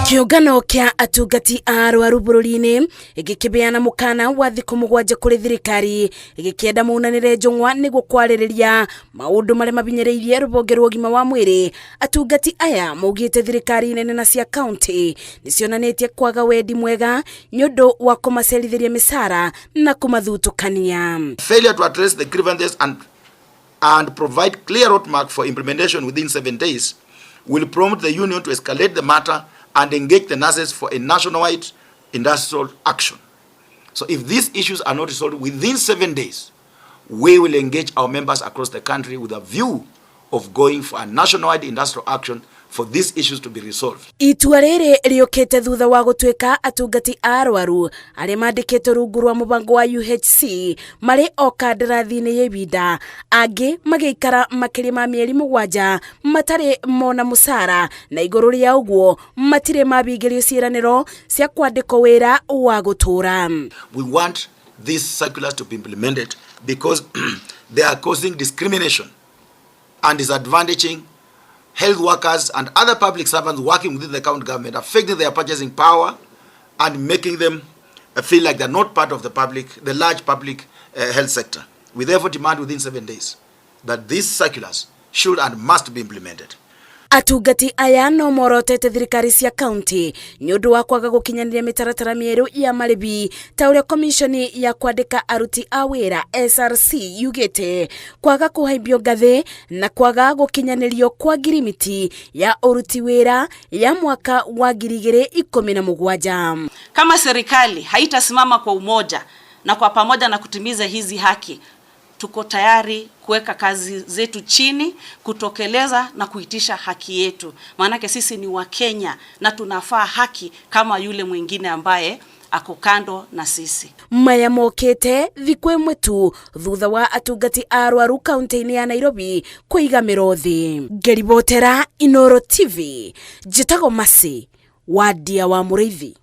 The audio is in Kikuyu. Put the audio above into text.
Kĩũngano kĩa atungati a arwaru bũrũri-inĩ gĩkĩbeana mũkana wa thikũ 7 kũrĩ thirikari gĩkĩenda maunanĩre njũng'wa nĩguo kwarĩrĩria maũndũ marĩa mabinyĩrĩirie rũhonge rwa ũgima wa mwĩrĩ. Atungati aya maugĩte thirikari nene na cia kaunti nĩcionanĩtie kwaga wendi mwega nĩ ũndũ wa kũmacerithĩria mĩcara na kũmathutũkania. Failure to address the grievances and provide clear roadmap for implementation within 7 days will prompt the union to escalate the matter and engage the nurses for a nationwide industrial action. So if these issues are not resolved within 7 days, we will engage our members across the country with a view of going for a nationwide industrial action for these issues to be resolved. Itua rĩrĩ rĩũkĩte thutha wa gũtuĩka atungati a arwaru arĩa mandĩkĩtwo rungu rwa mũbango wa UHC marĩ o kandarathi-inĩ ya ibinda, angĩ magĩikara makĩria ma mĩeri 7 matarĩ mona mũcara, na igũrũ rĩa ũguo matirĩ mabingĩrio ciĩranĩro cia kwandĩkwo wĩra wa gũtũũra. We want these circulars to be implemented because they are causing discrimination and disadvantaging health workers and other public servants working within the county government, affecting their purchasing power and making them feel like they're not part of the public, the large public health sector. We therefore demand within 7 days that these circulars should and must be implemented. Atungati aya no morotete thirikari cia kaunti nĩ ũndũ wa kwaga gũkinyanĩria mĩtaratara mĩerũ ya marĩbi ta ũrĩa komishoni ya kwandĩka aruti a wĩra SRC yugĩte, kwaga kũhaimbio ngathĩ na kwaga gũkinyanĩrio kwa ngirimiti ya ũruti wĩra ya mwaka wa 2017. Kama serikali haitasimama kwa umoja na kwa pamoja na kutimiza hizi haki, tuko tayari kuweka kazi zetu chini, kutokeleza na kuitisha haki yetu. Maanake sisi ni Wakenya na tunafaa haki kama yule mwingine ambaye ako kando na sisi. Maya mokĩte thikũ ĩmwe tu thutha wa atungati a arwaru kaunti-inĩ ya Nairobi kũiga mĩro thĩ. Ngĩribotera Inoro TV, njĩtagwo Masi Wadia wa Mũrĩithi.